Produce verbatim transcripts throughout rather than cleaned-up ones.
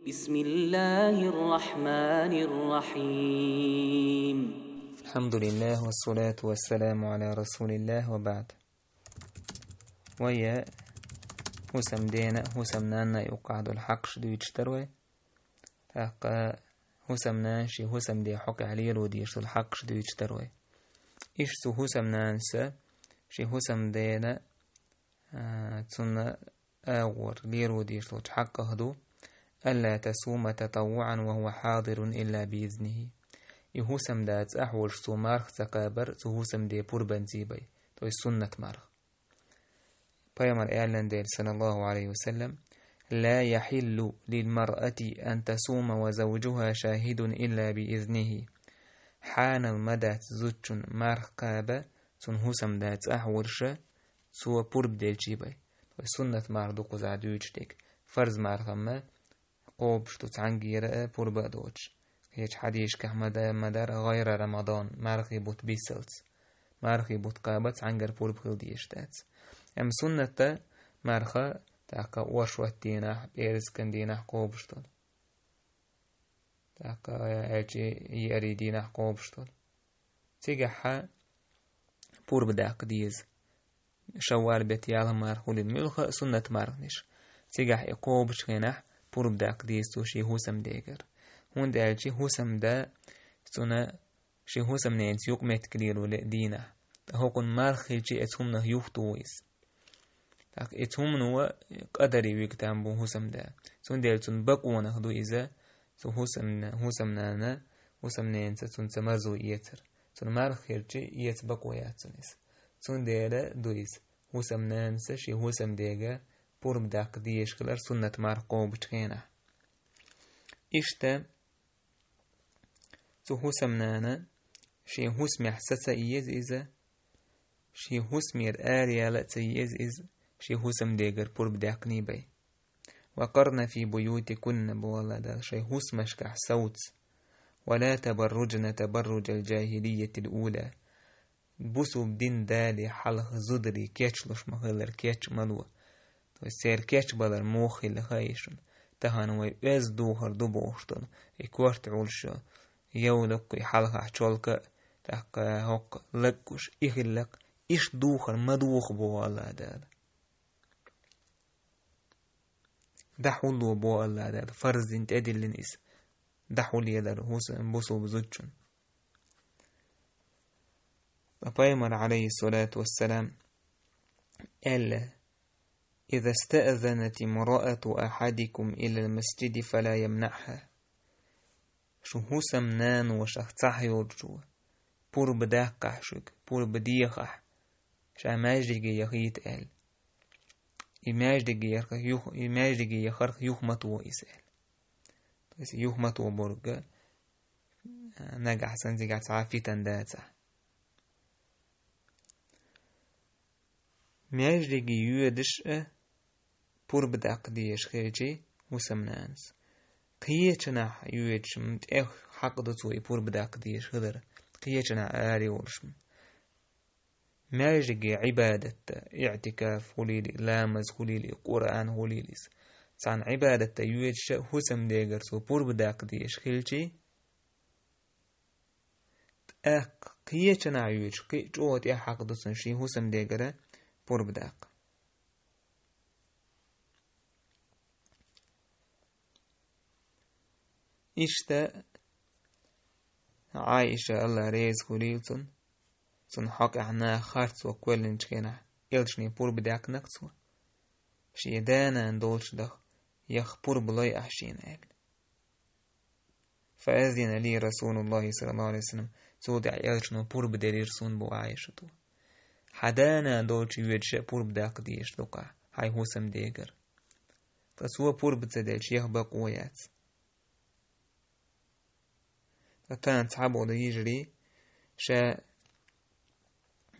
بسم الله الرحمن الرحيم. الحمد لله والصلاة والسلام على رسول الله وبعد. Вай хӀусамдена, хӀусамнанна юкъахь долу хьакъаш дуьйцуш дара вай. ТӀаккха хӀусамнана шен хӀусамден хьокъехь лело дезаш долу хьакъаш дуьйцуш дара вай. Иштта цу хӀусамнанас шен хӀусамдена, а, цунна агӀор лело дезаш долчу хьакъах ду: «ألا تصوم تطوعا وهو حاضر إلا بإذنه». И хӀусамда цӀахь волуш цо марха ца кхабар цу хӀусамден пурбанца бен, то есть суннат марха. Пайхамар аьлла дела, саллаллаху алейхи ва саллям: «لا يحل للمرأة أن تصوم وزوجها شاهد إلا بإذنه». Хьанал ма дац зудчун марха кхаба, цуьнан хӀусамда цӀахь волуш, цо пурба делча бен. То есть суннат марха ду кхузахь дуьйцуш дерг. Фарз марха-м кхобуш ду цхьаьнггара а, пурба а доцуш. Кхечу хьадисашкахь ма да-, ма дара гӀайра Рамадан, мархийн бутт бисалц. Мархийн бутт кхаба цхьаьнггара пурба хила дезаш дац. Амма суннат марха, тӀаккха оршот дийнахь, пӀераскан дийнахь кхобуш долу. ТӀаккха аьлча еарин дийнахь кхобуш долу. Цигахь пурба даккха деза. Шаввал беттан ялх марха хуьлийла, муьлхха а суннат марханаш. Цигахь и кхобучу хенахь пурба даккха деза цо шен хӀусамдегара. ХӀунда аьлча хӀусамда цунна шен хӀусамненца юкъаметтиг лело ле дийнахь. Ткъа хӀокхунна марха хилча, оцу хӀуманах юхатуху иза. ТӀаккха и цу хӀумано къадарийн вига там бу хӀусамда. Цундела цунна бакъонах ду иза, цу хӀусамна-, хӀусамнана, хӀусамненца цунна ца марзо эцар. Цунна марха хилча, эца бакъо яц цунна иза. Цундела ду иза, хӀусамнанас шен хӀусамдега пурба даккха дезаш хилар суннат марха кхобучу хенахь. Иштта, цу хӀусамнана шен хӀусамехь са ца еза иза, шен хӀусамера араяла а ца еза иза, шен хӀусамдегара пурба даьккхина бен. «وقرن في بيوتكن», боху АллахӀ Дала, шайн хӀусамашкахь совца. «ولا تبرجن تبرج الجاهلية الأولى». Бусулба дин далале хьалха зударий кечлуш ма хилар, кеч ма ло. То есть церан кечбалар муха хилла хаьий шуна. Тахана вай оьзда духар ду бохуш долу, и корта Ӏуьллуш йолу, йовлакх, и хьалхахь чолка а, тӀаккха хӀокху лаг гуш, и хиллакх, иштта духар ма доху боху АллахӀ Дала. ДӀахьулло боху АллахӀ Дала, фарз дина тӀедиллина иза. ДӀахьулъелар хӀуса-, бусулба зудчун. Ткъа Пайхамар, алейхиссалату вассалам, аьлла: «إذا استأذنت امرأة أحدكم إلى المسجد فلا يمنعها». Шун хӀусамнано шах цхьаъ йолчо пурба даккхахь шуьга, пурба дехахь, ша маьждиге яхийта аьлла. И маьждиге ярх-, юх-, и маьждиге яхарх юха ма тоху иза аьлла. То есть юха ма тоху бохург, а, нагахь санна цигахь цхьа а фитан дацахь. Маьждиге йоьдуш а пурба даккха дезаш хилчий хӀусамнанас. Кхечанхьа йоьдуш-м тӀех хьакъ ду цо и пурба даккха дезаш хилар, кхечанхьа ара йолуш-м. Маьждиге Ӏибадатта, иӀтикаф хуьлийла, ламаз хуьлийла, Къуръан хуьлийла иза. Цхьана Ӏибадатта йоьдуш а хӀусамдегара цо пурба даккха дезаш хилчий, тӀаккха кхечанхьа йоьдуш, кхин а чӀогӀа тӀех хьакъ ду цунна шен хӀусамдегара пурба даккха. Иштта Ӏайша, АллахӀ реза хуьлийла цунна, цунна хьокъехь наха харц ваха кхоьллинчу хенахь, элчане пурба даьккхинарг цо. Шен да-нана долчу даха, яха пурба лой ахь шена аьлла. «فأذن لي رسول الله صلى الله عليه وسلم», цул тӀаьхьа элчано пурба делира суна боху Ӏайшата. Хьан да-нана долчу йоьдуш а пурба даккха дезаш ду-кх ахь, хьайн хӀусамдегара. Ткъа цо пурба ца делча, яха бакъо яц. Ткъа тахана цхьаболу йижарий ша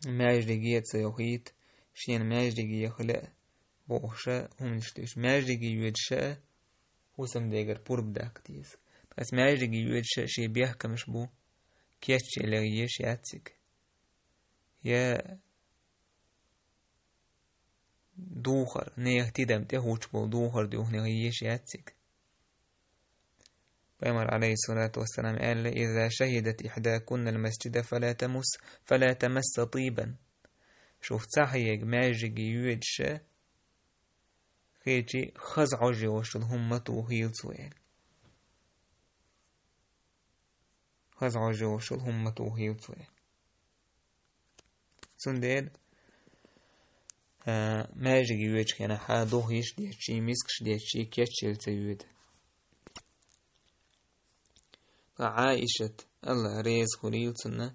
маьждиге а ца йохийта, шена маьждиге яха лаьа бохуш а хӀуманаш дуьйцу. Маьждиге йоьдуш а хӀусамдегара пурба даккха деза. Ткъа маьждиге йоьдуш а шен бехкамаш бу, кечъелла еш яц цига. Я духар, нехан тидам тӀехӀуттуш болу духар дуьйхна еш яц цига. Пайхамар, алейхиссалату вассалам, аьлла: «إذا شهدت إحداكن المسجد فلا تمس، فلا تمس طيبا». Шух цхьа хьега маьждиге йоьдуш, хетий, хаза Ӏожа йолуш йолу хӀума ма тухийла цо аьлла. Хаза Ӏожа йолуш йолу хӀума ма тухийла цо аьлла. Цундела, а, маьждиге йоьдучу хенахь духийш детташ, мискаш детташ, кечъелла ца йоьду. Ткъа Ӏаишат, Алла реза хуьлийла цунна,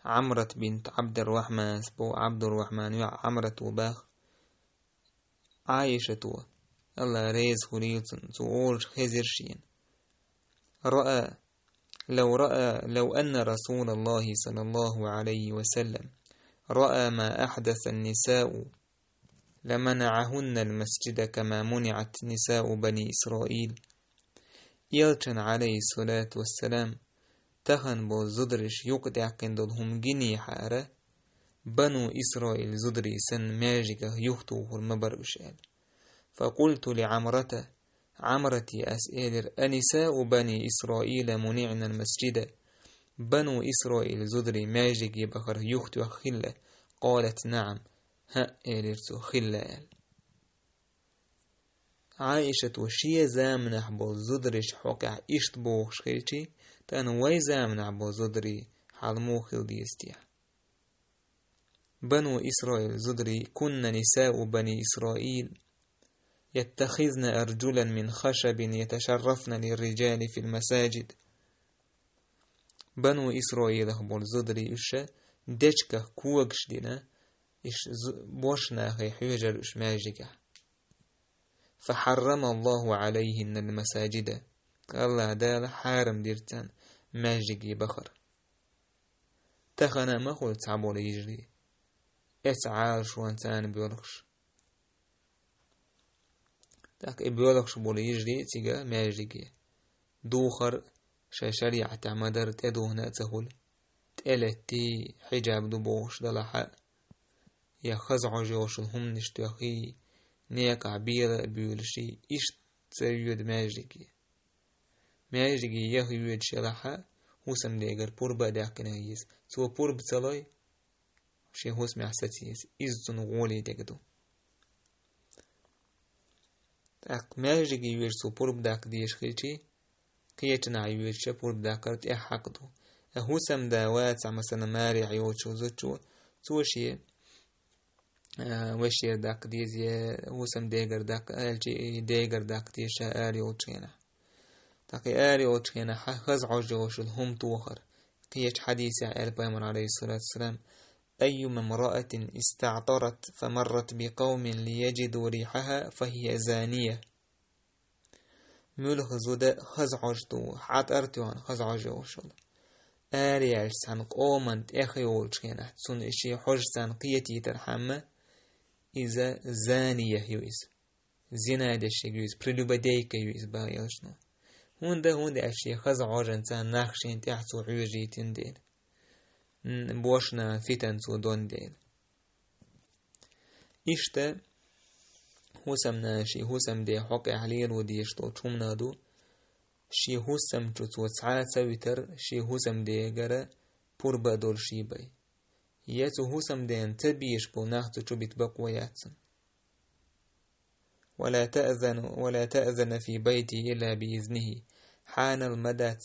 Ӏамрат бинт Ӏабдуррахьманас боху, Ӏабдуррахьман йоӀ Ӏамрат ву боху. Ӏаишата, Алла реза хуьлийла цунна, цо олуш хезира шена: «رأى، لو رأى، لو أن رسول الله صلى الله عليه وسلم رأى ما أحدث النساء لمنعهن المسجد كما منعت نساء بني إسرائيل». Элчан, алейхиссалату вассалам, тахана болу зудараш юкъадаьккхина долу хӀума гинехьара, Бану Исраил зударий санна маьждигах юхатухур ма бара уьш аьлла. فقلت لعمرة، Ӏамрате ас элира: «أنساء بني إسرائيل منعن المسجد؟» Бану Исраил зударий маьждиге бахарх юхатоьхна хилла? قالت: «نعم». «ХӀаъ», — элира цо, — «хилла», — аьлла. Ӏаишата шен заманахь болу зударийн хьокъехь иштта бохуш хилчий, тахана вайн заманахь болу зударийн хьал муха хила деза техьа? Бану Исраил зударий: «كن نساء بني إسرائيل يتخذن أرجلا من خشب يتشرفن للرجال في المساجد». Бану Исраилах болу зударий уьш дечигах когаш дина, уьш зу-, божаршна хьоьжура уьш маьждигехь. «فحرم الله عليهن المساجد». Аллах Дала хьарам дира царна маьждиге бахар. Тахана а ма хуьлу цхьаболу йижарий, эцу Ӏалашонца царна боьлхуш. ТӀаккха и боьлхуш болу йижарий цига маьждиге. Духар шайн шариӀатехь ма-дарра тӀедухна а ца хуьлу, тӀелеттий, хьиджаб ду бохуш далахь а, я хаза Ӏожа йолуш йолу хӀуманаш тоьхий, некъахь бела а буьйлуший, иштта ца йоьду маьждиге. Маьждиге яха йоьдуш елахь а, хӀусамдегара пурба а даьккхина еза. Цо пурба ца лой, шен хӀусамехь саца еза. Иза цунна гӀоле дерг ду. ТӀаккха маьждиге йоьдуш цо пурба даккха дезаш хилчий, кхечанхьа йоьдуш пурба даккхар тӀех хьакъ ду. Ткъа хӀусамда вацахь, масала, марехь йолчу зудчо, цо шен, а, вешера даккха деза, я хӀусамдегара даккха, аьлча и дегара даккха деза ша ара йолчу хенахь. ТӀаккха и ара йолчу хенахь хаза Ӏожа йолуш йолу хӀума тохар. Кхечу хьадисехь аьлла Пайхамар, алейхиссалату вассалам: «أيما امرأة استعطرت فمرت بقوم ليجدوا ريحها فهي زانية». Муьлха зуда хаза Ӏожа ду, хьатӀар тоьхна хаза Ӏожа йолуш йолу, араяьлча цхьана къоман тӀех йолчу хенахь, цунна и шен хьожа царна кхетийтархьама, иза зания ю иза. Зина деш ю иза, прелюбодейка ю иза боху элчано. ХӀунда, хӀунда аьлча шен хаза Ӏожанца нах шена тӀехь цо хьоьжуьйтина дела. Н-, божаршна фитан цо дон дела. Иштта хӀусамнана шен хӀусамден хьокъехь лело дезаш долчу хӀуманах ду, шен хӀусамчу цо цхьа а ца витар, шен хӀусамдегара пурба а долуш бен. Я цу хӀусамдена ца безаш болу нах цу чу бита бакъо яц цунна. «ولا تأذن، ولا تأذن في بيته إلا بإذنه». Хьанал ма дац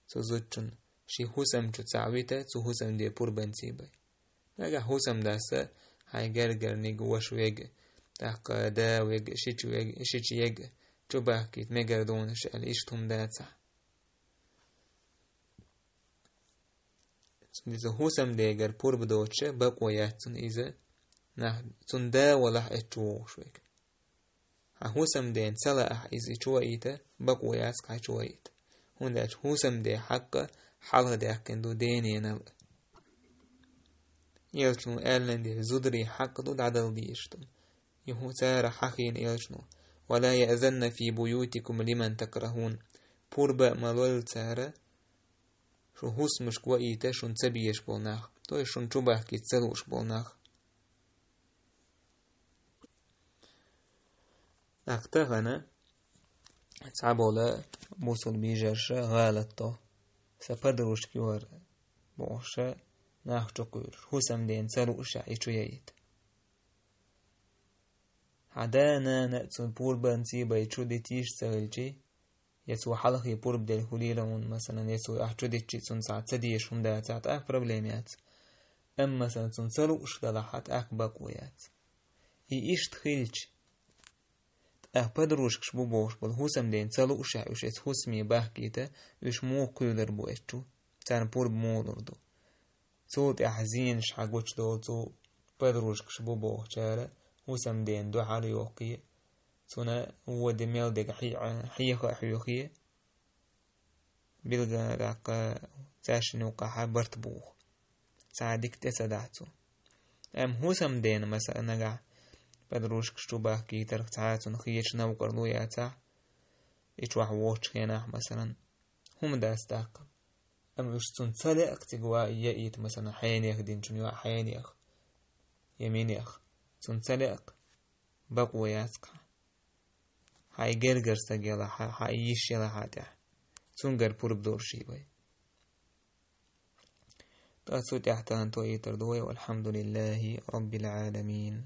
цу зудчунна шен хӀусамчу цхьа а вита цу хӀусамден пурбанца бен. Нагахь хӀусамдас хьайн гергарниг, ваша вега, тӀаккха да вега, шича вега, шича ега, чу бахкийта мегар ду хьуна аьлла, иштта хӀума дацахь. Цундела хӀусамдегара пурба доцуша бакъо яц цунна иза, нах, цунна да валахь, эцчу вогӀуш вега. Хьан хӀусамдена ца лаахь иза и чу ваийта, бакъо яц хьайн чу ваийта. ХӀунда аьлча хӀусамден хьакъ хьалха даьккхина ду дененал а. Элчано аьллан дела, зударийн хьакъ ду дӀадала дезаш ду. И хӀу-, цара хьахийна элчано: «ولا يأذن في بيوتكم لمن تكرهون». Пурба а ма лойла цара, шун хӀусамашка ваийта шуна ца безаш болу нах, то есть шуна чу бахкийта ца лууш болу нах. ТӀаккха тахана Цхьабола бусул бижарша гӀалатто. Са подружка юхар бохуша нах чу кхуьйруш. ХӀусамдена ца луушехь и чу яйта. Хьан да-нана цунна пурбанций бай чу дитийша ца хилчи, я цо хьалхе пурба делла хӀулийла хьуна, масалан, я цо ахь чу дитчи цунна цхьа ца дезаш хӀума дацахь, тӀаккха проблема яц. Амма, масалан, цунна ца лууш далахь, тӀаккха бакъо яц. И иштта хилча, тӀаккха подружкаш бу бохуш болу хӀусамдена ца луушехь уьш эцу хӀусаме бахкийта, уьш муха кхуьйлур бу эцу чу, царна пурба муха лур ду. Цул тӀаьхьа зенаш хьан гучудолу цу подружкаш бу бохучара хӀусамдена дуьхьал йохкий, цунна воде мел дега хье-, хьеха а хьоьхий, билггал даккха цаьршинна юккъахьа барт буху. Цхьа дика тӀе ца дахьа цо. Амма хӀусамдена, масала, нагахь подружкаш чу бахкийтарх цхьа а цунна хеташ новкъарло яцахь, и чохь воцучу хенахь, масалан, хӀума дац даккха. Амма уьш цунна ца лаьа-кх цига ван яйта, масалан, хьенех динчун йоӀ хьенех, я минех. Цунна ца лаьа-кх, бакъо яц-кх хьан. Хьайн гергара стаг ялахь, хьан йиш ялахь тӀехь. Цуьнгара пурба долуш хӀий вай. Ткъа цу тӀехь тахана тойтар ду вай, валхьамдулиллахи роббил Ӏаламин.